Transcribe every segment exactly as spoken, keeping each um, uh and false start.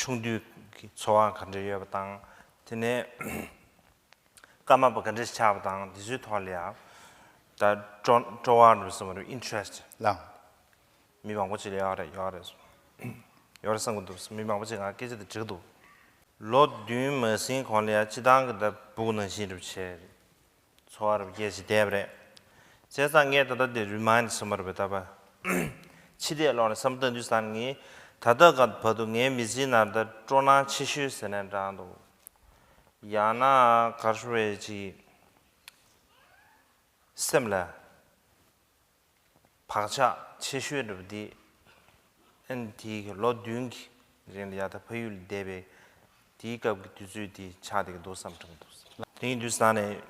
ཆུང་དུས་ཀྱི་འཚོ་བ་ག་འདྲ་ཡོད་པ་དང་། དེ་ནས་ཀརྨ་པ་ག་འདྲ་ཆགས་པ་དང་། དེ་ཚོའི་ཐོག་ལ་ཡང་ད་སྤྲོ་སྤྲོ་བ་རུ་སོང་བ་རུ་interest ལངས། མི་མང་པོ་ཅིག་ལ་ཡོད་རེད། ཡོད་རེད། ཡོད་རེད་བསམ་གྱི་འདུག་མི་མང་པོ་ཅིག་ང་སྐད་ཆ་དེ་དྲིས་འདུག་ལོ་བདུན་མ་ཟིན་གོང་ལ་ཡང་སྤྱི་བཏང་གི་ད་སྦུག་ནང་བཞིན་རུ་བྱས། འཚོ་བ་རུ་སྐྱེལ་བྱས་བསྡད་པ་རེད། བྱས་ཙང་ངས་ད་ལྟ་དེ་remind སོང་བ་རེད་པས། ད་ཕྱི་བལྟས་ལོག་ནས་བསམ་བློ་བཏང་དུས་ཙང་ངས་ད་ལྟ་ག་བར་དུ་ངའི་མི་ཚེའི་ནང་ད་སྤྲོ་སྣང་ཆེ་ཤོས་ཟེར་ནས་འདྲ་འདུག་ཡང་ན་ག་རེ་ཞུ་དགོས་རེད། ཅིག་སེམས་ལ་བག་ཆགས་ཆེ་ཤོས་འདྲ་པོ་འདི། ཨན་དེའི་ལོ་བདུན་གྱི་རིང་ལ་ཡ་ད་ཕ་ཡུལ་ལ་བསྡད་པའི་དེའི་སྐབས་ཀྱི་དུས་ཚོད་དེ་ཆགས་བསྡད་ཀྱི་འདུག་བསམ་དྲན་གྱི་འདུག་དེ་ཡིན་དུས་ཙང་ནས་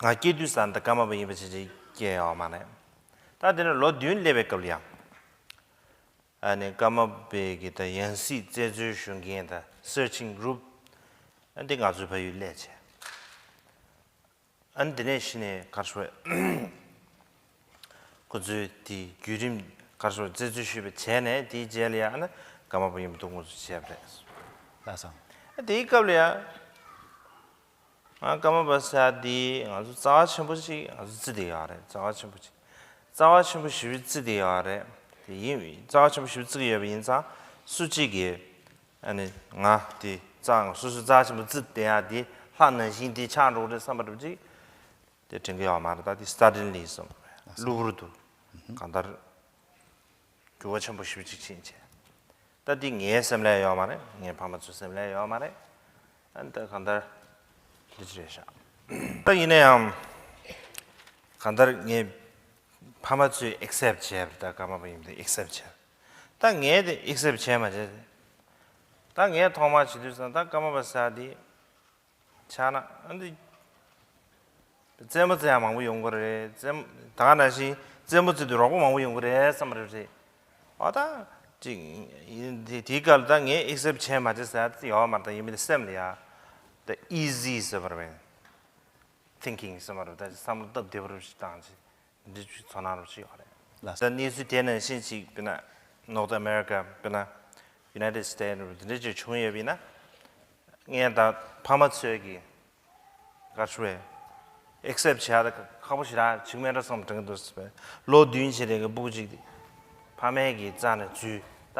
ང་སྐྱེས་དུས་ཙང་ད་ཀརྨ་པ་ཡིན་པ་བྱས་བྱས་སྐྱེས་ཡོད་མ་རེད། ད་དེ་ནས་ལོ་བདུན་སླེབས་པའི་སྐབས་ལ་ཡང་། ཨ་ནི་ཀརྨ་པའི་གི་ད་ཡང་སྲིད་རྩད་འཚོལ་ཞུ་མཁན་ད་searching group ཨ་འདི་ང་ཚོའི་ཕ་ཡུལ་སླེབས་བྱས། ཨ་ནི་དེ་ནས་གཞི་ནས་ག་རེ་ཞུ་དགོས་རེད། ཁོ་ཚོས་དེའི་བརྒྱུད་རིམ་ག་རེ་ཞུ་དགོས་རེད། རྩད་འཚོལ་ཞུས་པ་བྱས་ནས་དེའི་རྗེས་ལ་ཡང་ཨ་ནི་ཀརྨ་པ་ཡིན་པ་འདུག་ངོ་སྤྲོད་བྱས་པ་རེད། ལགས་སོ། ཨ་དེའི་སྐབས་ལ་ཡང་ང་ཀརྨ་པ་ཟེར་ཡ་དེ་ང་ཚོ་རྩ་བ་ཆེན་པོ་ཞིག་ང་ཚོ་བརྩི་བསྡད་ཡོད་རེད། རྩ་བ་ཆེན་པོ་ཞིག་རྩ་བ་ཆེན་པོ་ཞེ་པོ་བརྩི་བསྡད་ཡོད་རེད། དེ་ཡིན་རྩ་བ་ཆེན་པོ་ཞེ་པོ་བརྩི་གི་ཡོད་པ་ཡིན་ཙང་སུ་གཅིག་གིས། ཨ་ནི་ང་དེ་རྩ་ང་སོ་སོའི་རྩ་ཆེན་པོ་བརྩི་བསྡད་ཡ་དེ་ལྷ་ནང་བཞིན་དེ་ཆགས་འགྲོ་གི་རེད་བསམ་པ་འདྲ་པོ་ཅིག་དེ་དྲན་གི་ཡོད་མ་རེད། ད་དེ་suddenly སོང་། གློ་བུར་དུ་གང་ལྟར་འགྱུར་བ་ཆེན་པོ་ཞེ་པོ་ཅིག་ཕྱིན་བྱས། ད་དེ་ངའི་སེམས་ལ་ཡོད་མ་རེད། ངའི་ཕ་མ་ཚོའི་སེམས་ལ་ཡོད་མ་རེད། ཨ་ནི་ད་གང་ལྟར་འདི་ཅི་རེད་ཤག་ད་ཡིན་ན་ཡང་གང་ལྟར་ངའི་ཕ་མ་ཚོས་accept བྱས་པ་རེད། ད་ཀརྨ་པ་ཡིན་པ་དེ་accept བྱས། ད་ངས་དེ་accept བྱས་མ་བྱས། ད་ངས་ཐོག་མར་བྱེད་དུས་ཙང་ད་ཀརྨ་པ་ཟེར་ཡ་དེ་ཆགས་ན་ཨ་འདི་རྩེད་མོ་རྩེ་ཡ་མང་པོ་ཡོང་གི་རེད། རྩེད་མོ་ད་ག་ནང་བཞིན་རྩེད་མོ་རྩེ་དུས་རོགས་པ་མང་པོ་ཡོང་གི་རེད་བསམ་པ་རེད་རེད། ཨ་ད་ཅིག་ཡིན་དེ་དེའི་སྐབས་ལ་ད་ངས་accept བྱས་མ་བྱས་ཟེར་ཡ་ཡོད་མ་རེད། ད་ཡིན་མིན་དེ་སེམས་ལ་ཡ་ད་easy ཟེར་བ་རེད། thinking ཟེར་བ་རེད། ད་བསམ་བློ་སྟབས་བདེ་པོ་རེ་ཞིག་བཏང་ཅིག་འདི་ཚོ་ཚོར་སྣང་རོ་ཞིག་ཡོད་རེད། ལགས་སོ། ད་གནས་ཚུལ་དེ་ནང་བཞིན་ཅིག་དཔེར་ན་North America དཔེར་ན་United States འདི་འདྲ་ཅིག་བྱུང་ཡོད་པ་ཡིན་ན། ངས་ད་ཕ་མ་ཚོས་ཀྱི་ག་རེ་ཞུ་དགོས་རེད། accept བྱེད་ཡ་ད་ཁག་པོ་ཞེ་དྲག་བྱུང་མེད་འགྲོ་བསམ་དྲན་གྱི་འདུག་ཟེར་བས། ལོ་བདུན་བྱས་རེད་གི་སྤུ་གུ་ཅིག་ཕ་མའི་གི་རྩ་ནས་འཛུལ་ད།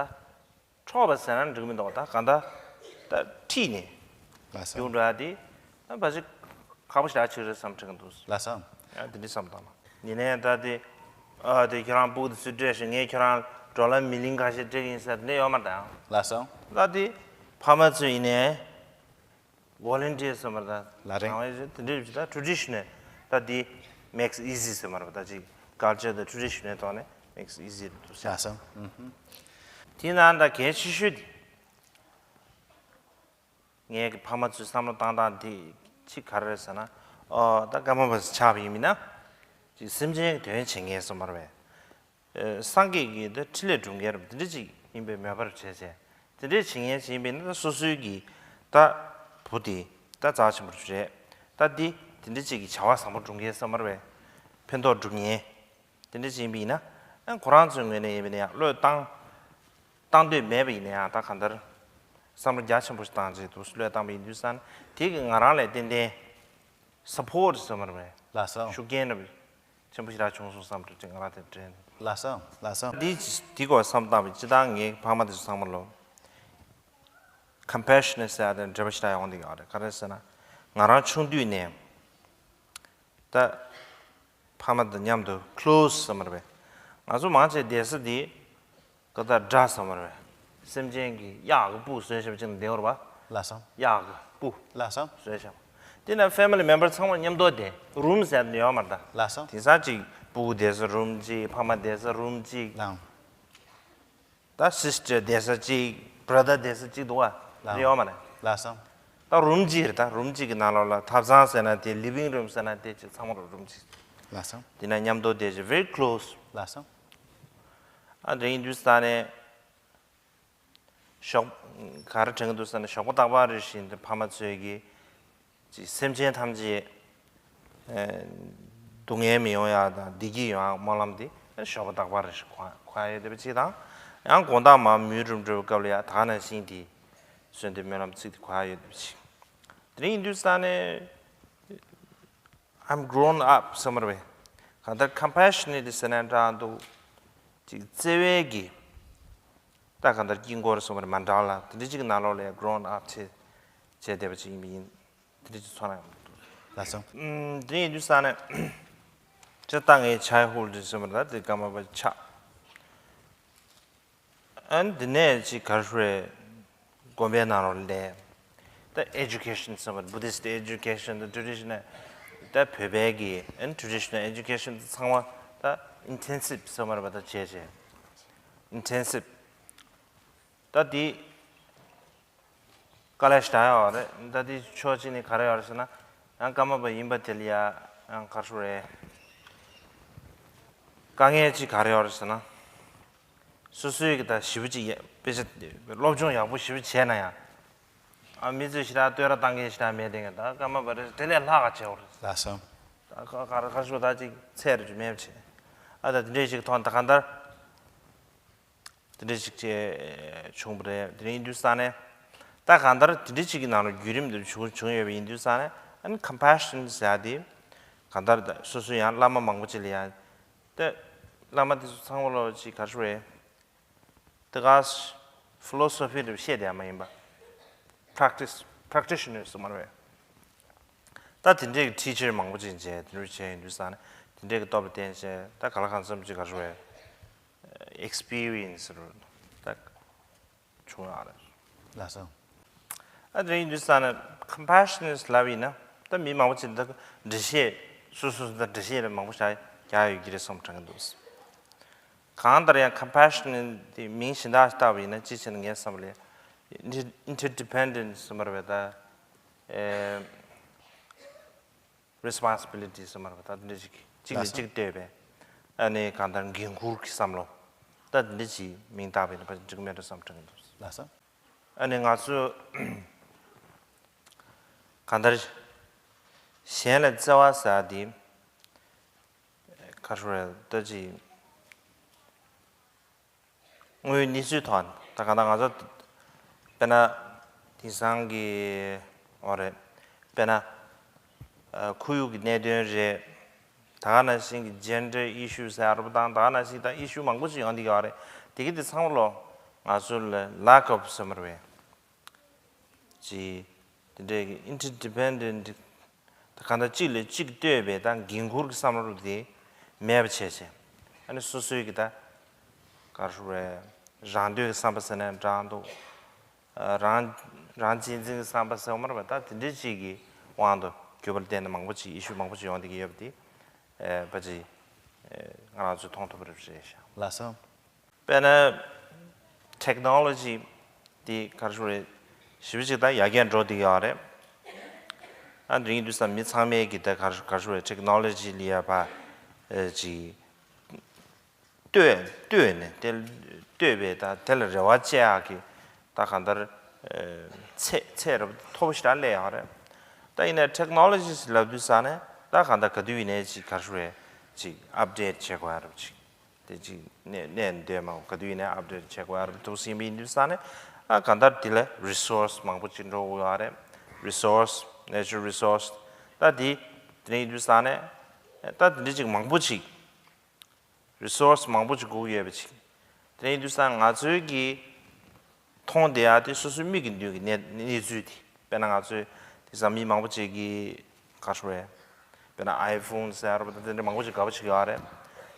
འཕྲོག་པ་ཟེར་ན་འགྲིག་མི་འདུག་ད་གང་ལྟར་ད་ཁྲིད་ནས་ལགས་སོ། རྒྱུགས་འགྲོ་ཡ་དེ་ད་ཕལ་ཆེར་ཁག་པོ་ཞེ་དྲག་ཅིག་རེད་བསམ་དྲན་གྱི་འདུག་ལགས་སོ། ཡང་དེ་འདྲ་བསམ་བཏང་ན། ཡིན་ནའི་ད་དེ་ཨ་དེ་ཁྱེད་རང་སྤུ་གུ་དེ་ཚོས་སྤྲད་ཤིག་ངས་ཁྱེད་རང་ཌོ་ལར་མི་ལིན་ཁ་ཤས་སྤྲད་ཀྱི་ཡིན་ཟེར་དེ་འདྲ་ཡོད་མ་རེད་ད། ལགས་སོ། ད་དེ་ཕ་མ་ཚོས་ཡིན་ནའི་volunteer ཟེར་མ་རེད་ད། ལ་རེད། དང་བའི་དེ་འདྲ་ཡོད་ད་traditional ད་དེ་makes easy ཟེར་མ་རེད་པ། ད་ཅིག་culture དང་traditional ཐོག་ནས་makes easy རེད་འདུག་ཟེར། ལགས་སོ། ཨུ་ཧུ། དེ་ནང་ད་གལ་ཆེ་ཤོས་དེ། ངའི་གི་ཕ་མ་ཚོའི་བསམ་བློ་བཏང་སྟངས་འདི་ཅིག་ག་རེ་རེད་ཟེར་ན། ཨོ་ད་ཀརྨ་པ་ཆགས་པ་ཡིན་མིན་ན། ཅིག་སེམས་ཅན་གྱི་དོན་བྱེད་མཁན་སོང་མ་རེད་པས། ཨེ་སངས་རྒྱས་ཀྱི་ད་འཕྲིན་ལས་སྒྲུབ་མཁན་རེད་པ། དེ་འདྲ་ཅིག་ཡིན་པའི་མོས་པ་རེ་བྱས་བྱས། དེ་འདྲ་བྱེད་མཁན་ཅིག་ཡིན་པས་ན་ད་སོ་སོའི་གི་ད་བུ་དེ་ད་རྩ་ཆེན་པོ་རེད། ད་འདི་དེ་འདྲ་ཅིག་གི་བྱ་བ་བཟང་པོ་སྒྲུབ་མཁན་སོང་མ་རེད་པས། ཕན་ཐོགས་སྒྲུབ་མཁན། དེ་འདྲ་ཅིག་ཡིན་པ་ཡིན་ན། ཨ་ཁོ་རང་ཚོའི་ངོས་ནས་ཡིན་པ་ཡིན་ན་ཡང་བློས་བཏང་། བཏང་འདོད་མེད་པ་ཡིན་ན་ཡང་ད་གང་ལྟར་བསམ་བློ་རྒྱ་ཆེན་པོ་ཞིག་བཏང་བྱས་འདུག་བློས་བཏང་པ་ཡིན་དུས་ཙང་དེ་གིས་ང་རང་ལ་ཏན་ཏན་support ཟེར་མ་རེད་པས། ལགས་སོ། ཤུགས་རྐྱེན་རེ་ཆེན་པོ་ཞིག་རག་བྱུང་སོང་བསམ་འདུག་ཅིག་ང་རང་དེ་དྲན། ལགས་སོ། ལགས་སོ། འདི་འདི་སྐོར་བསམ་བཏང་བ་སྤྱིར་བཏང་ངའི་ཕ་མ་དེ་ཚོ་ཚང་མ་ལོ་compassionate ཟེར་ཡ་དེ་འདྲ་འདྲ་པོ་ཞིག་རག་ཡོང་བསྡད་ཡོད་རེད། ག་རེ་ཟེར་ན་ང་རང་ཆུང་དུས་ནས། ད་ཕ་མ་དང་མཉམ་དུ་close ཟེར་མ་རེད་པས། ང་ཚོ་མང་ཆེ་བསྡད་ས་འདི་ཀ་ད་དགྲ་ཟེར་མ་རེད་པས། སེམས་ཅན་གྱི་གཡག་གི་སྤུ་བཟོས་བཞག་པ་ཅིག་ནང་བསྡད་ཡོད་རེད་པ། ལགས་སོ། གཡག་གི་སྤུ། ལགས་སོ། བཟོས་བཞག་དེ་ན་family member ཚང་མ་མཉམ་དུ་བསྡད། room ཟེར་ནས་ཡོད་མ་རེད་ད། ལགས་སོ། དེང་སང་ཅིག་སྤུ་གུ་བསྡད་ས་room གཅིག་ཕ་མ་བསྡད་ས་room གཅིག་ལགས། ད་sister བསྡད་ས་གཅིག brother བསྡད་ས་གཅིག་འདུག་བ། ལགས། དེ་ཡོད་མ་རེད། ལགས་སོ། ད་room གཅིག་རེད། ད་room གཅིག་གི་ནང་ལོགས་ལ་ཐབ་ཚང་ཟེར་ན་དེ་living room ཟེར་ན་དེ་ཅིག་ཚང་མ་རུ་room གཅིག་ལགས་སོ། དེ་ན་མཉམ་དུ་བསྡད་ཅིག very close། ལགས་སོ། ཨ་དེ་ཡིན་དུས་ས་ནས་ཞོགས་ག་རེ་དྲན་གྱི་འདུག་ཟེར་ན་ཞོགས་པ་རྟག་པར་རེ་བཞིན་དུ་ཕ་མ་ཚོས་ཀྱིས་ཅིག་སེམས་ཅན་ཐམས་ཅད་ཨེ་སྡུག་བསྔལ་མི་ཡོང་ཡ་དང་བདེ་སྐྱིད་ཡོང་ཡ་སྨོན་ལམ་དེ་ཞོགས་པ་རྟག་པར་རེ་བཞིན་གོ་གོ་ཡ་ཡོད་བསྡད་པ་གཅིག་དང་། ཡང་དགོང་དག་མར་མུན་རུབ་འགྲོ་བའི་སྐབས་ལ་ཡ་ད་ག་ནང་བཞིན་དེ་ གསོལ་འདེབས་སྨོན་ལམ་ཚིག་དེ་གོ་ཡ་ཡོད་པ་ཅིག་དེ་རིང་ཡིན་དུས་ས་ནས་I'm grown up བསམ་པ་རེད་པས། གང་ལྟར་compassionate་ཟེར་ན་འདྲ་འདུག་ཅིག་བརྩེ་བའི་གི་ད་གང་ལྟར་དཀྱིལ་འཁོར་བསམ་པ་རེད་མ་འདྲ་ལ་དེ་འདྲ་ཅིག་ནང་ལོགས་ལ་grown up་བྱས་བྱས་བསྡད་པ་ཅིག་ཡིན་པ་ཡིན། དེ་འདྲ་ཅིག་ཚོར་སྣང་ཡོང་གི་འདུག་ལགས་སོ། ཨུམ། དེ་ཡིན་དུས་ས་ནས་ཅི་ལྟ་ངའི་childhood་བསམ་པ་རེད་ད་དེ་སྐར་མ་པ་ཆགས། ཨན་དེ་ནས་ཅིག་ག་རེ་ཞུ་རེད། དགོན་པའི་ནང་ལོགས་སླེབས། ད་education་ཟེར་བ་Buddhist education་དང་traditional་ད་བོད་པའི་གི་ཨན་traditional education་དེ་ཚང་མ་ད་intensive་ཟེར་བ་རེད་པ་ད་བྱས་བྱས་intensive་ད་དེ་དཀའ་ལས་ཞེ་དྲག་ཡོད་རེད། ད་དེ་ཕྱོགས་གཅིག་ནས་ག་རེ་ཡོད་རེད་ཟེར་ན་ཡང་སྐར་མ་པ་ཡིན་པ་དེ་ལ་ཡ་ཡང་ག་རེ་ཞུ་རེད། དཀའ་ངལ་གཅིག་ག་རེ་ཡོད་རེད་ཟེར་ན། སོ་སོའི་གི་ད་ཞིབ་པོ་ཅིག་ཡ་དཔེ་ཆ་སློབ་སྦྱོང་ཡག་པོ་ཞིབ་པོ་བྱས་ན་ཡང་། ཨ་མི་ཚོས་ཞེ་དྲག་བསྟོད་ར་བཏང་མཁན་ཞེ་དྲག་མེད་དེ་ད་སྐར་མ་པ་རེ་དེ་ལས་ལྷག་ག་བྱེད་འོ་རེད། ལགས་སོ། ད་ཁ་ཁ་ཁ་ཤོ་ད་ཅིག་ཚད་རེ་ཅིག་མེད་པ་བྱས། ཨ་ད་དེ་འདྲས་ཞིག་མཐོང་ད་གང་ལྟར་དེ་འདྲས་ཞིག་བྱས་བྱུང་བ་རེད། དེ་ཡིན་དུས་ས་ནས་ད་གང་ལྟར་དེ་འདྲས་ཞིག་གི་ནང་ལ་བརྒྱུད་རིམ་དུ་བྱུང་བྱུང་ཡོད་པ་ཡིན་དུས་ས་ནས་ཨ་ནི་compassion་ཟེར་ཡ་དེ་གང་ལྟར་ད་སོ་སོ་ཡང་བླ་མ་མང་པོ་ཅིག་ལ་ཡང་ད་བླ་མ་དེ་ཚོ་ཚང་མ་ལོ་ཅིག་ག་རེ་ཞུ་རེད། དེ་ག་philosophy་རེ་བཤད་དེ་ཡང་མ་ཡིན་པ། practice practitioners་མ་རེད། ད་དེ་འདྲས་ཀྱི་teacher་མང་པོ་ཅིག་མཇལ་དེ་འདྲས་བྱས་ཡིན་དུས་ས་ནས་དེ་འདྲས་ཀྱི་སྟོབས་ལ་བརྟེན་བྱས་ད་ག་ལ་གང་འཚམ་ཅིག་ག་རེ་རེད། experience་རེད་ད་བྱུང་ཡོད་རེད། ལགས་སོ། ཨ་དེ་ཡིན་དུས་ས་ནས་compassionate་ལབ་ཡིན་ན་ད་མི་མང་པོ་ཅིག་ད་འགྲེལ་བཤད་སོ་སོ་སོ་ད་འགྲེལ་བཤད་ལ་མང་པོ་ཞིག་རྒྱག་ཡོད་ཀྱི་རེད་བསམ་དྲན་གྱི་འདུག་གང་ལྟར་ཡང་compassionate་དེ་མིང་གཞན་དག་བཏགས་པ་ཡིན་ན་ཅི་བྱས་ན་ངས་བསམ་པ་ལས་inter- interdependent་ཟེར་བ་རེད་པས་ད། ཨེ་responsibility་ཟེར་བ་རེད་པས་ད་འདི་འདྲ་ཅིག་གཅིག་ལ་གཅིག་ལྟོས་པའི་ཨ་ནི་གང་ལྟར་འགན་འཁུར་གྱི་བསམ་བློ་ད་འདི་འདྲ་ཅིག་མིང་བཏགས་པ་ཡིན་ན་འགྲིག་གི་མེད་འགྲོ་བསམ་དྲན་གྱི་འདུག་ལགས་སོ། ཨ་ནི་ང་ཚོས་གང་ལྟར་གཞན་ལ་བརྩེ་བ་ཟེར་ཡ་དེ་ག་རེ་རེད་ལྟ་ཅི། དངོས་ཡོད་གནས་ཚུལ་ཐོག་ད་གང་ལྟར་ང་ཚོ་དཔེར་ན་དེང་སང་གི་འོ་རེད་དཔེར་ན་ཁོར་ཡུག་གི་གནད་དོན་རེད། ད་ག་ནང་བཞིན་གྱི་gender issues་ཟེར་ཡ་རུ་དང་ད་ག་ནང་བཞིན་དང་issue་མང་པོ་ཞིག་ཡོང་བསྡད་ཀྱི་ཡོད་རེད། དེ་གི་དེ་ཚང་མ་ལོ་ང་ཚོ་ལ་lack of་བསམ་རེད། ཅིག་དེ་འདྲའི་གི་interdependent་ད་གང་ལྟར་གཅིག་ལ་གཅིག་ལྟོས་པའི་ད་འགན་འཁུར་གྱི་བསམ་བློ་དེ་མེད་པ་བྱས་བྱས་ཨ་ནི་སོ་སོའི་གི་ད་ག་རེ་ཞུ་རེད་རང་འདོད་ཀྱི་བསམ་པ་ཟེར་ན་འདྲ་འདུག་རང་རང་གཅེས་འཛིན་གྱི་བསམ་པ་ཟེར་བ་མ་རེད་པ་ད་དེ་འདྲའི་ཅིག་གི་དབང་དུ་གྱུར་པ་ལ་བརྟེན་ནས་མང་པོ་ཅིག་issue་མང་པོ་ཅིག་ཡོང་བསྡད་ཀྱི་ཡོད་པ་དེ་ཕལ་ཆེར་ང་རང་ཚོས་མཐོང་ཐུབ་པ་རེད་ཤག་ལགས་སོ། དཔེར་ན་technology་དེ་ག་རེ་ཞུ་རེད་ཞིབ་ཅིག་ད་ཡར་རྒྱས་འགྲོ་བསྡད་ཡོད་རེད། ཨ་འདི་རིང་དུས་སམ་མི་ཚང་མས་ཀྱི་ད་ག་རེ་ག་རེ་ཞུ་རེད་technology་ལ་ཡ་ཕ་ཅིག་ལྟོས་ལྟོས་ནས་དེ་ལྟོས་པའི་ད་དེ་ལ་རེ་བ་བཅས་ཡག་གི་ད་གང་ལྟར་ཚད་ཚད་རབ་མཐོ་པོ་ཞིག་ལ་སླེབས་ཡོད་རེད། ད་ཡིན་ན་technology་ལབ་དུས་ས་ནས་ད་གང་ལྟར་ག་དུས་ཡིན་ནའི་ཅིག་ག་རེ་ཞུ་རེད་ཅིག་update་བྱེད་དགོས་ཡ་རབ་ཅིག་དེ་ཅིག་གནས་གནས་འདོད་མང་ག་དུས་ཡིན་ནའི་update་བྱེད་དགོས་ཡ་རབ་འདུག་སེ་ཡིན་པ་ཡིན་དུས་ས་ནས་ཨ་གང་ལྟར་དེ་ལ་resource་མང་པོ་ཅིག་འགྲོ་དགོས་ཡོད་རེད། resource natural resource་ད་དེ་དེ་ཡིན་དུས་ས་ནས་ད་དེ་འདྲ་ཅིག་མང་པོ་ཅིག resource་མང་པོ་ཅིག་དགོས་ཡོད་པ་ཅིག་དེ་ཡིན་དུས་ས་ང་ཚོའི་གི་མཐོང་བསྡད་ཡ་དེ་སོ་སོའི་མིག་གི་མདུན་གྱི་གནས་གནས་ཚུལ་དེ་དཔེར་ན་ང་ཚོའི་དེང་སང་མི་མང་པོ་ཅིག་གིས་ག་རེ་ཞུ་རེད། དཔེར་ན་iPhone་ཟེར་ཡ་ར་བ་དང་དེ་འདྲ་མང་པོ་ཅིག་དགའ་པོ་བྱེད་ཀྱི་ཡོད་རེད།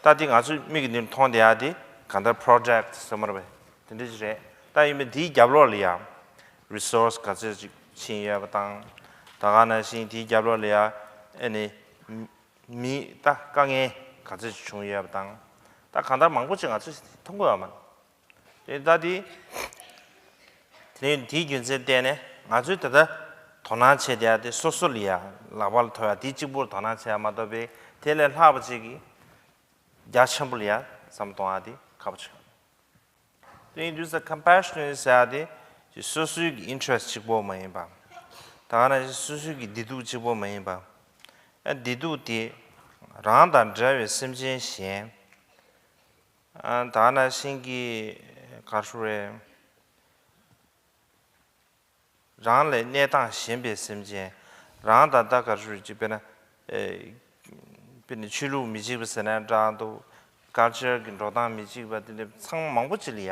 ད་དེ་ང་ཚོའི་མིག་གི་མདུན་མཐོང་བསྡད་ཡ་དེ་གང་ལྟར་project་ཟེར་མ་རེད་པས་དེ་འདྲ་ཅིག་རེད། ད་ཡིན་པས་དེའི་རྒྱབ་ལོགས་ལ་ཡ་resource་ག་ཚོད་ཅིག་ཕྱིན་ཡོད་པ་དང་ད་ག་ནང་བཞིན་དེའི་རྒྱབ་ལོགས་ལ་ཡ་ཨ་ནི་མི་ད་དཀའ་ངལ་ག་ཚོད་ཅིག་བྱུང་ཡོད་པ་དང་ད་གང་ལྟར་མང་པོ་ཅིག་ང་ཚོས་མཐོང་གི་ཡོད་མ་རེད། དེ་ད་དེ། དེ་ནས་དེའི་རྒྱུ་མཚན་བརྟེན་ནས་ང་ཚོས་ད་ལྟ་དོ་སྣང་བྱེད་བསྡད་ཡ་དེ་སོ་སོ་ལ་ཡ་ལག་པ་ལ་ཐོབ་ཡ་དེ་གཅིག་པུར་དོ་སྣང་བྱེད་ཡ་མ་གཏོགས་པའི་དེ་ལས་ལྷག་པ་ཅིག་གི་རྒྱ་ཆེན་པོ་ལ་ཡ་བསམ་གཏོང་ཡ་དེ་ཁག་པོ་ཆགས། དེ་ཡིན་དུས་ས་compassion་ཟེར་ཡ་དེ་སོ་སོའི་གི་interest་གཅིག་པོ་མ་ཡིན་པ། ད་ག་ནང་བཞིན་སོ་སོའི་གི་བདེ་སྡུག་གཅིག་པོ་མ་ཡིན་པ། ཨ་བདེ་སྡུག་དེ་རང་དང་འདྲ་བའི་སེམས་ཅན་གཞན། ཨ་ད་ག་ནང་བཞིན་གྱི་ག་རེ་ཞུ་རེད། རང་ལས་གནས་སྟངས་ཞན་པའི་སེམས་ཅན། རང་དང་ད་ག་རེ་ཞུ་ཅིག་དཔེར་ན། ཨེ། དཔེར་ན་ཆོས་ལུགས་མི་གཅིག་པ་ཟེར་ན་འདྲ་འདུག་ཀལ་ཅར་གྱི་འགྲོ་སྟངས་མི་གཅིག་པ་དེ་འདྲ་ཚང་མ་མང་པོ་ཅིག་ལ་ཡ་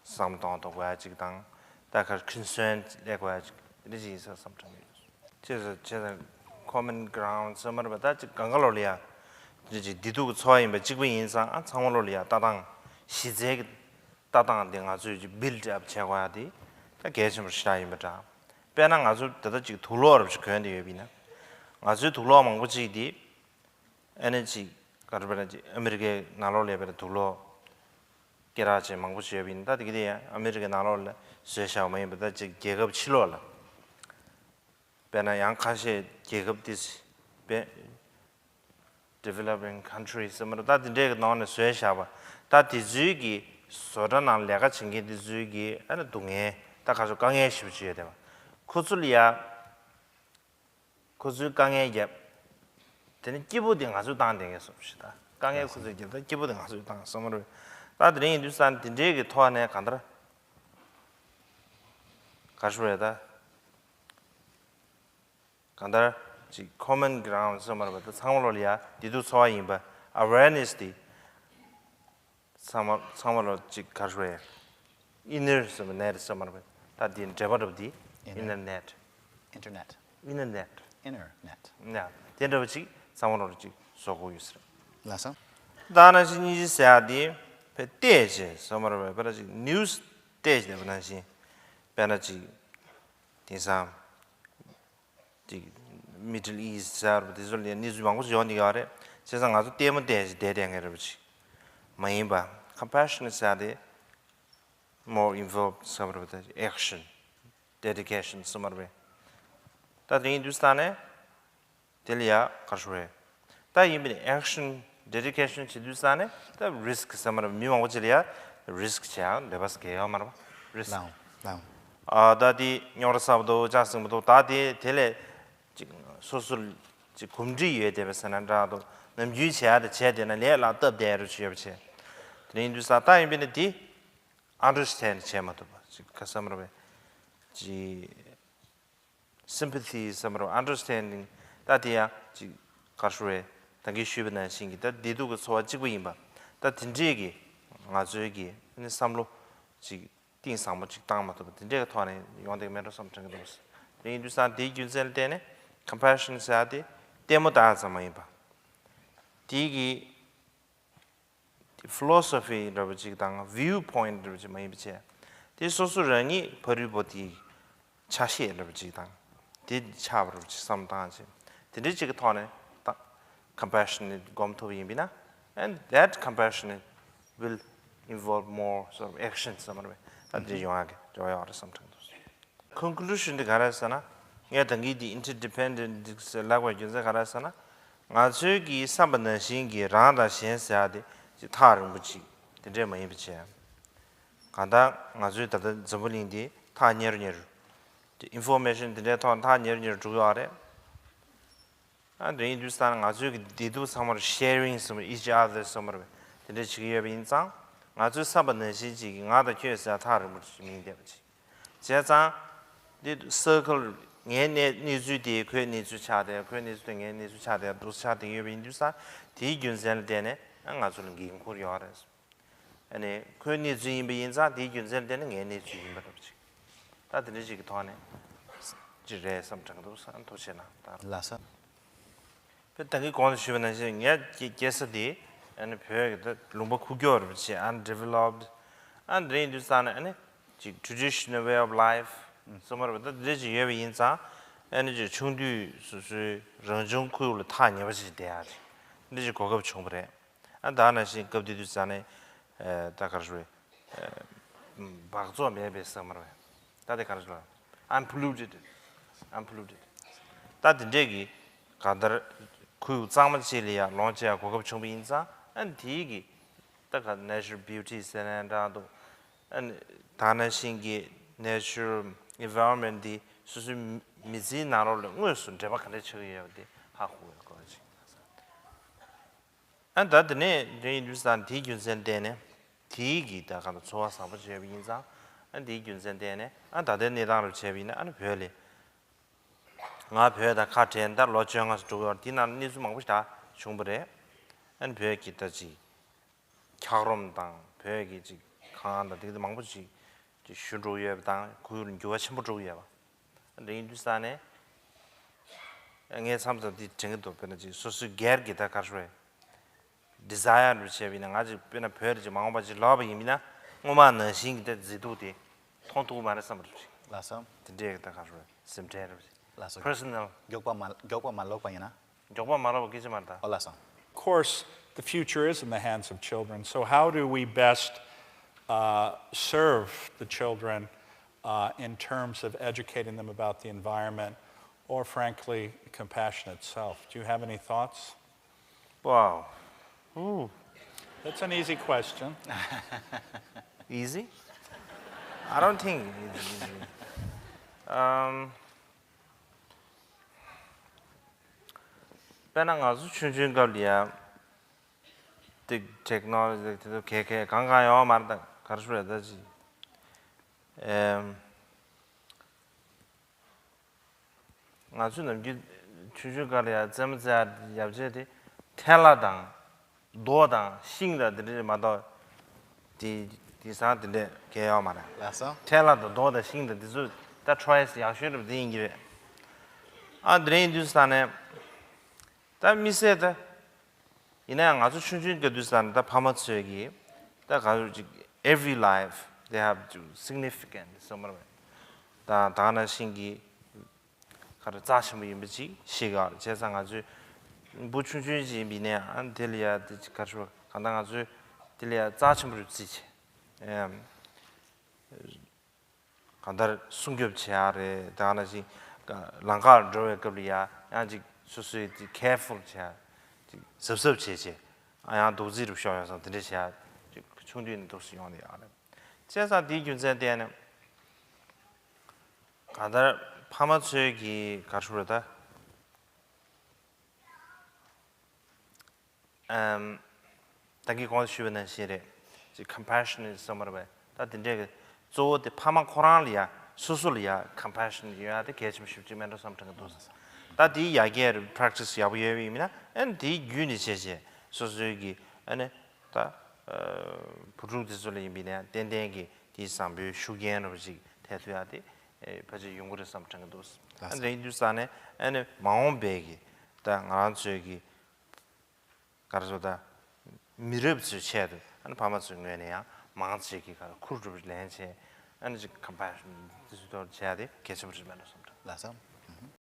བསམ་བློ་གཏོང་ཐུབ་དགོས་ཡ་ཅིག་དང་། ད་ག་རེ་ཀོན་སརན་སླེབས་དགོས་ཡ་ཅིག་དེ་འདྲ་ཅིག་ཡིན་ས་བསམ་དྲན་གྱི་ཡོད། ཅེས་སོ་ཅེས་སོ་ཁོ་མན་གྷི་རའུན་ཌི་ཟེར་མ་རེད་པ། ད་ཅིག་སྒང་ག་ལོག་ལ་ཡ་དེ་འདྲ་ཅིག་བདེ་སྡུག་གི་ཚོར་བ་ཡིན་པ་གཅིག་པ་ཡིན་ཙང་། ཨ། ཚང་མ་ལོག་ལ་ཡ་ལྟ་སྟངས་གཞི་རྩའི་གི་ལྟ་སྟངས་དེ་ང་ཚོས་ཀྱི་བིལ་ཌི་ཨབ་བྱེད་དགོས་ཡ་དེ་ད་གལ་ཆེན་པོ་ཞེ་དྲག་ཡིན་པ་འདྲ། དཔེར་ན་ང་ཚོ་ད་ལྟ་ཅིག་དུག་ལོག་རབ་ཅིག་གོན་བསྡད་ཡོད་པ་ཡིན་ན། ང་ཚོའི་དུག་ལོག་མང་པོ་ཅིག་དེ་ཨ་ནི་ཅིག་ག་རེ་བྱས་ན་ཅིག་ཨ་མི་རི་ཀའི་ནང་ལོགས་ལ་ཡོད་པའི་དུག་ལོག་སྐེ་རགས་ཅན་མང་པོ་ཞིག་ཡོད་པ་ཡིན་ན། ད་དེ་གི་དེ་ཡང་ཨ་མི་རི་ཀའི་ནང་ལོགས་ལ་བཟོས་བཞག་པ་མ་ཡིན་པ། ད་ཅིག་རྒྱལ་ཁབ་ཕྱི་ལོགས་ལ། དཔེར་ན་ཡང་ཁ་ཤས་རྒྱལ་ཁབ་དེ་དཔེ། Developing country ཟེར་མ་རེད། ད་དེ་འདྲའི་གི་ནང་ནས་བཟོས་བཞག་པ། ད་དེ་ཚོའི་གི་བཟོ་གྲྭ་ནང་ལས་ཀ་བྱེད་མཁན་དེ་ཚོའི་གི་ཨ་ནི་སྡུག་བསྔལ། ད་ག་ཚོད་དཀའ་ངལ་ཞེ་པོ་ཅིག་ཡོད་བསྡད་པ། ཁོ་ཚོ་ལ་ཡ། ཁོ་ཚོའི་དཀའ་ངལ་བརྒྱབ། དེ་ནི་སྐྱིད་པོ་དེ་ང་ཚོས་བཏང་བསྡད་མཁན་བཟོ་ཞིག་ད་དཀའ་ངལ་ཁོ་ཚོས་བརྒྱབ། ད་སྐྱིད་པོ་དེ་ང་ཚོས་བཏང་བསམ་མ་རེད། ད་དེ་རིང་ཡིན་དུས་ས་དེ་འདྲའི་གི་ཐོག་ནས་གང་ལྟར། ག་རེ་ཞུ་དགོས་རེད་ད། གང་ལྟར་ཅིག་ཁོ་མན་གྷི་རའུན་ཌི་ཟེར་མ་རེད་པ། ད་ཚང་མ་ལོག་ལ་ཡ་བདེ་སྡུག་ཚོར་བ་ཡིན་པ། ཨ་ཝེར་ནེ་སི་དེ་ཚང་མ་ཚང་མ་ལོག་ཅིག་ག་རེ་ཞུ་དགོས་རེད། ཨིན་ནར་ཟེར་བ་ནེཊ་ཟེར་མ་རེད་པ། ད་དེ་འབྲེལ་བ་འདྲ་པོ་དེ་ཨིན་ནར་ནེཊ། Internet. Internet. Internet. ཡ། དེ་འདྲ་པོ་ཅིག་ཚང་མ་ལོག་ཅིག་བཟོ་དགོས་ཡོད་ས་རེད། ལགས་སོ། ད་ནང་བཞིན་སྙིང་རྗེ་ཟེར་ཡ་དེ་དཔེ་བལྟས་བྱས་ཟེར་མ་རེད་པ། དཔེར་ན་ཅིག་ནིའུ་སི་བལྟས་བྱས་པ་ནང་བཞིན། དཔེར་ན་ཅིག་དེང་སང་ཅིག་མི་ཌལ་ཨིསི་ཊི་ཟེར་བ་དེ་ཚོ་ལ་གནས་ཚུལ་མང་པོ་ཞིག་ཡོང་བསྡད་ཡོད་རེད། བྱས་ཙང་ང་ཚོ་ལྟད་མོ་བལྟས་བྱས་བསྡད་བསྡད་མཁན་འདྲ་པོ་ཅིག་མ་ཡིན་པ། ཀམ་པེ་ཤན་ནེཊ་ཟེར་ཡ་དེ་མོར་ཨིན་ཝོལབ་ཟེར་བ་རེད་པ། ད་ཨེག་ཤན། ཌེ་ཌི་ཀེ་ཤན་ཟེར་མ་རེད་པས། ད་དེ་ཡིན་དུས་ས་ནས་དེ་ལ་ཡ་ག་རེ་ཞུ་དགོས་རེད། ད་ཡིན་པའི་ཨེག་ཤན་ཌེ་ཌི་ཀེ་ཤན་བྱེད་དུས་ས་ནས་ད་རི་སི་ཀི་ཟེར་མ་རེད་པས། མི་མང་པོ་ཅིག་ལ་ཡ་རི་སི་ཀི་བྱེད་ཡ་འདོད་པ་ཟེར་གྱི་ཡོད་མ་རེད་པ། རི་སི་ཀི། ལའང་ལའང་། ཨ། ད་དེ་རྙོག་དྲ་ཚ་པོ་འདུག་ཅག་ཟིང་པོ་འདུག་ད་དེ་དེ་ལས་ཅིག་སོ་སོ་ཅིག་གོམས་འདྲིས་ཡོད་བསྡད་པ་ཟེར་ན་འདྲ་འདུག་ནམ་རྒྱུན་བྱེད་ཡ་དེ་བྱས་བསྡད་ན་ལས་སླ་སྟབས་བདེ་རུ་ཅིག་ཡོད་པ་བྱས། དེ་ཡིན་དུས་ས་ད་ཡིན་པའི་ནི་དེ་ཨན་ཌར་སི་ཊེན་ཌི་བྱེད་མ་ཐུབ་པ་ཅིག་ག་ཟེར་མ་རེད་པས། ཅིག་སིམ་པ་ཐི་ཟེར་མ་རེད། ཨན་ཌར་སི་ཊེན་ཌིང་། ད་དེ་ཡང་ཅིག་ག་རེ་ཞུ་དགོས་རེད། ད་གིན་ཞུས་པ་ནང་བཞིན་གྱི་ད་བདེ་སྡུག་གི་ཚོར་བ་གཅིག་པ་ཡིན་པ། ད་དེ་འདྲས་ཀྱི་ང་ཚོའི་གི་ནི་བསམ་བློ་ཅིག་གཏིང་ཟབ་མོ་ཅིག་བཏང་མ་ཐུབ་པ་དེ་འདྲས་ཀྱི་ཐོག་ནས་ཡོང་བསྡད་ཀྱི་མེད་འགྲོ་བསམ་དྲན་གྱི་འདུག་དེ་ཡིན་དུས་ཙང་དེའི་རྒྱུ་མཚན་ལ་བརྟེན་ནས་ཀམ་པེ་ཤན་ཟེར་ཡ་དེ་ལྟད་མོ་ལྟ་ཡ་ཙམ་མ་ཡིན་པ། དེའི་གི་དེ་ཕི་ལོ་སོ་ཕི་འདྲ་པོ་ཅིག་དང་བིའུ་པོའིན་ཊི་འདྲ་པོ་ཅིག་མ་ཡིན་པ་བྱས། དེ་སོ་སོ་རང་ཉིད་ཕ་རོལ་པོ་དེའི་ཆ་ཤས་འདྲ་པོ་ཅིག་དང་། དེ་ཆགས་པ་འདྲ་པོ་ཅིག་བསམ་བཏང་བྱས། དེ་འདྲ་ཅིག་གི་ཐོག་ནས་ད་ཀམ་པེ་ཤན་ནེཊ་སྒོམ་ཐུབ་པ་ཡིན་པས་ན། And that compassion will involve more sort of action ཟེར་མ་རེད་པས། ད་དེ་ཡོང་ཡག་གི་འབྲེལ་བ་ཡོད་རེད་བསམ་དྲན་འདུག་ཀོན་ཀུ་ལུ་ཤན་དེ་ག་རེ་ཟེར་ན། ངས་ད་གིན་དེ་ཨིན་ཊར་ཌི་པེན་ཌེན་ཊི་ཟེར་ལབ་པའི་རྒྱུ་མཚན་ག་རེ་ཟེར་ན། ང་ཚོའི་གི་བསམ་པ་ནང་བཞིན་གྱི་རང་དང་གཞན་ཟེར་ཡ་དེ་ཅིག་ཐག་རིང་པོ་ཅིག་དེ་འདྲས་མ་ཡིན་པ་བྱས། གང་ལྟར་ང་ཚོའི་ད་ལྟ་འཛམ་བུ་གླིང་འདི་ཐག་ཉེ་རུ་ཉེ་རུ། དེ་ཨིན་ཕོར་མེ་ཤན་དེ་འདྲའི་ཐོག་ཐག་ཉེ་རུ་ཉེ་རུ་འགྲོ་གི་ཡོད་རེད། ཨ། དེ་ཡིན་དུས་ཙང་ང་ཚོའི་གི་བདེ་སྡུག་ཚང་མར་ཤེ་རིང་ཟེར་བ། each other ཟེར་བ་རེད། དེ་འདྲ་བྱེད་ཀྱི་ཡོད་པ་ཡིན་ཙང་། ང་ཚོའི་བསམ་པ་ནང་བཞིན་ཅིག་གི་ང་དང་ཁྱོད་ཟེར་ཐག་རིང་པོ་ཅིག་མིན་བསྡད་པ་ཅིག་བྱས་ཙང་། འདི་སར་ཀལ། ངའི་གནས་གནས་ཚུལ་དེ་ཁོའི་གནས་ཚུལ་ཆགས་བསྡད། ཁོའི་གནས་ཚུལ་དེ་ངའི་གནས་ཚུལ་ཆགས་བསྡད། འདུག་ཆགས་བསྡད་ཡོད་པ་ཡིན་དུས་ཙང་། དེའི་རྒྱུ་མཚན་ལ་བརྟེན་ནས་ང་ཚོ་ལ་འགན་འཁུར་ཡོད་རེད། ཨ་ནི་ཁོའི་གནས་ཚུལ་ཡིན་པ་ཡིན་ཙང་། དེའི་རྒྱུ་མཚན་ལ་བརྟེན་ནས་ངའི་གནས་ཚུལ་ཡིན་པ་འདྲ་པོ་ཅིག་ད་དེ་འདྲ་ཅིག་གི་ཐོག་ནས་ཅིག་རེད་བསམ་དྲན་གྱི་འདུག་ཐུགས་རྗེ་ཆེ་གནང་། ལགས་སོ། དཔེ་ད་གིན་གོང་དུ་ཞུས་པ་ནང་བཞིན། ངའི་སྐྱེ་སྐྱེ་ས་དེ་ཨ་ནི་བོད་ཀྱི་ད་ལུང་པ་ཁུག་ཀྱོག་རེད་པ་ཅིག undeveloped། ཨ་ནི་དེ་ཡིན་དུས་ཙང་ནས་ཨ་ནི་ཅིག་traditional way of life ཟེར་བ་རེད་པ། ད་དེ་འདྲ་ཅིག་ཡོད་པ་ཡིན་ཙང་། ཨ་ནི་ཅིག་ཆུང་དུས་སོ་སོའི་རང་བྱུང་ཁུལ་ལ་ཐག་ཉེ་བ་ཅིག་བསྡད་ཡ་རེད། འདི་ཅིག་གོ་སྐབས་བྱུང་བ་རེད། ཨ། ད་ནང་བཞིན་སྐབས་དེ་དུས་ཙང་ནས། ཨ། ད་ག་རེ་ཞུ་དགོས་རེད། ཨ། འབག་བཙོག་མེད་པའི་ཟེར་བ་རེད་པས། ད་དེ་ག་རེ་ཞུ་དགོས་རེད། unpolluted. Unpolluted. ད་དེ་འདྲས་ཀྱི་གང་ལྟར་ཁུལ་གཙང་མ་ཅིག་ལ་ཡ་ལོངས་སྤྱད་ཡ་གོ་སྐབས་བྱུང་བ་ཡིན་ཙང་། ཨ། དེའི་གི་ད་ག་natural beauty ཟེར་ན་འདྲ་འདུག་ཨ། ད་ནང་བཞིན་གྱི་natural environment འདི་སོ་སོའི་མི་ཚེའི་ནང་ལོགས་ལ་དངོས་སུ་འབྲེལ་བ་ག་འདྲས་ཆགས་ཀྱི་ཡོད་པ་དེ་ཧ་གོ་བའི་སྐོར་ཅིག་ཨ། ད་དེ་ནས་དེ་ཡིན་དུས་ཙང་། དེའི་རྒྱུ་མཚན་བརྟེན་ནས་དེའི་གི་ད་ག་ལ་ཚོར་བ་བཟང་པོ་བྱས་པ་ཡིན་ཙང་། ཨ་འདིའི་རྒྱུ་མཚན་བརྟེན་ནས་ཨ་ད་ལྟའི་གནས་སྟངས་རུ་བྱས་པ་ཡིན་ན་ཨ་ནི་བོད་ལ། ང་བོད་དང་ཁ་བྲལ་ད་ལོ་བཅོ་ལྔ་ཙམ་འགྲོ་གི་ཡོད་རེད། དེའི་ནང་གནས་ཚུལ་མང་པོ་ཞིག་ད་བྱུང་བ་རེད། ཨ་ནི་བོད་ཀྱི་ད་ཅིག་འཁྱགས་རོམ་དང་བོད་ཀྱི་ཅིག་གངས་དང་དེ་ག་མང་པོ་ཅིག་ཅིག་ཞུ་འགྲོ་གི་ཡོད་པ་དང་ཁོར་ཡུག་འགྱུར་བ་ཆེན་པོ་འགྲོ་གི་ཡོད་པ། ཨ་འདི་ཡིན་དུས་ས་ནས་ངའི་མཚམས་མཚམས་འདི་དྲན་གྱི་འདུག་དཔེར་ན་ཅིག་སོ་སོའི་སྒེར་གྱི་ད་ག་རེ་ཟེར་དགོས་རེད། ཌི་ཛའི་ཡར་རུ་བྱས་པ་ཡིན་ན། ང་ཅིག་དཔེར་ན་བོད་རེ་ཅིག་མ་འོངས་པ་ཅིག་ལོག་པ་ཡིན་པ་ཡིན་ན་སྔོན་མ་ནང་བཞིན་གྱི་དེ་མཛེས་སྡུག་དེ་མཐོང་ཐུབ་ཀྱི་མ་རེད་བསམ་པ་རེད། ལགས་སོ། དེ་འདྲའི་ད་ག་རེ་སེམས་ཁྲལ་རེད། ལགས་སོ། པར་སོ་ནལ། མགྱོགས་པ་མ་མགྱོགས་པ་མ་ལོག་པ་ཡིན་ན། མགྱོགས་པ་མ་ལོག་པ་སྐད་ཆ་མ་རེད་ད། ཨོ་ལགས་སོ། Of course, the future is in the hands of children. So, how do we best uh, serve the children uh, in terms of educating them about the environment or, frankly, compassion itself? Do you have any thoughts? Wow. Ooh. That's an easy question. Easy? I don't think it's easy. Um, དཔེར་ན་ང་ཚོ་ཆུང་ཆུང་སྐབས་ལ་ཡ་ཏིག་ཊེག་ནོ་ལོ་ཇི་དེ་ཚོ་ག་ག་གང་གང་ཡོད་མ་རེད། ད་ག་རེ་ཞུ་རེད་ད་ཅི། ཨེམ། ང་ཚོའི་ནམ་རྒྱུན་ཆུང་ཆུང་སྐབས་ལ་ཡ་རྩེད་མོ་རྩེ་ཡག་བྱས་དེ་ཐལ་བ་དང་རྡོ་དང་ཤིང་དང་དེ་འདྲ་མ་གཏོགས་དེ་དེང་སང་དེ་འདྲ་གས་ཡོད་མ་རེད། ལགས་སོ། ཐལ་བ་དང་རྡོ་དང་ཤིང་དང་དེ་ཚོ་ད་ཊོའི་སི་ཡག་ཤོས་རེད་པ། དེ་ཡིན་གྱི་རེད། ཨ་དེ་འདྲ་ཡིན་དུས་ས་ནས་ད་དམིགས་བསལ་ད། ཡིན་ན་ཡང་ང་ཚོ་ཆུང་ཆུང་སྐབས་དུས་ཙང་ད་ཕ་མ་ཚོས་ཀྱིས་ད་ག་ཚོད་ཅིག every life they have to significant བསམ་པ་རེད། ད་ད་ག་ནང་བཞིན་གྱི་ག་རེ་རྩ་ཆེན་པོ་ཡིན་པ་ཅིག་ཤེས་ག་རེད། བྱས་ཙང་ང་ཚོས་བུ་ཆུང་ཆུང་ཅིག་ཡིན་པ་ཡིན་ན་ཡང་དེ་ལ་ཡ་དེ་ཅིག་ག་རེ་ཞུ་ག་ད་ང་ཚོས་དེ་ལ་ཡ་རྩ་ཆེན་པོ་རེད་བརྩིས་བྱས། གང་ལྟར་སྲུང་སྐྱོབ་བྱེད་ཡག་རེད། དེ་ག་ནང་བཞིན་ལམ་ཁར་འགྲོ་བའི་སྐབས་ལ་ཡ་ཡང་ཅིག་སོ་སོས་ཅིག་ཀེར་ཕུལ་བྱེད་ཡག་ཅིག་གཟབ་གཟབ་བྱེད་བྱེད། ཨ་ཡང་རྡོག་རྫིས་རུ་ཤོར་ཡོང་ཙང་དེ་འདྲ་བྱེད་ཡག་ཅིག་ཆུང་དུས་ནས་འདུག་སེ་ཡོང་བསྡད་ཡག་རེད། བྱས་ཙང་དེའི་རྒྱུ་མཚན་བརྟེན་ནས་གང་ལྟར་ཕ་མ་ཚོས་ཀྱིས་ག་རེ་ཞུ་རེད་ད། ཨམ། ད་གིན་གོང་དུ་ཞུས་པ་ནང་བཞིན་རེད། ཅིག་ཀམ་པེ་ཤ་ནེ་ཊི་བསམ་པ་རེད་པས། ད་དེ་འདྲའི་གི་གཙོ་བོ་དེ་ཕ་མ་ཁོ་རང་ལ་ཡ་སོ་སོ་ལ་ཡ་ཀམ་པེ་ཤ་ནེ་ཊི་ཡོད་ཡ་དེ་གལ་ཆེན་པོ་ཞེ་པོ་ཅིག་མེད་འགྲོ་བསམ་དྲན་གི་འདུག་ད་དེའི་ཡ་གིའི་པེ་རེག་ཊི་སི་ཡག་པོ་ཡོད་པ་ཡིན་ན་ཨ་ནི་དེའི་བརྒྱུད་ནས་བྱས་བྱས་སོ་སོའི་གི་ཨ་ནི་ད་བུ་ཕྲུག་དེ་ཚོ་ལ་ཡིན་པ་ཡིན་ན་ཏན་ཏན་གི་དེའི་བཟང་པོའི་ཤུགས་རྐྱེན་འདྲ་པོ་ཅིག་ཐེབས་ཐུབ་ཡ་དེ་ཕལ་ཆེར་ཡོང་གི་རེད་བསམ་དྲན་གི་འདུག་ཨ་ནི་དེ་ཡིན་དུས་ཙང་ནས་ཨ་ནི་མ་འོངས་པའི་གི་ད་ང་རང་ཚོའི་གི་ག་རེ་ཟེར་ད། མི་རབས་ཚོའི་ཆེད་དུ་ཨ་ནི་ཕ་མ་ཚོའི་ངོས་ནས་ཡང་མང་ཆེ་གི་ག་རེ་ཁུར་སྒྲུབ་ལེན་བྱས་ཨ་ནི་ཅིག་ཀམ་པེ་ཤ་ནེ་ཊི་དེ་ཚོ་བྱས་ཏེ་གལ་ཆེན་པོ་རེད་མེད་འགྲོ་བསམ་འདྲ། ལགས་སོ།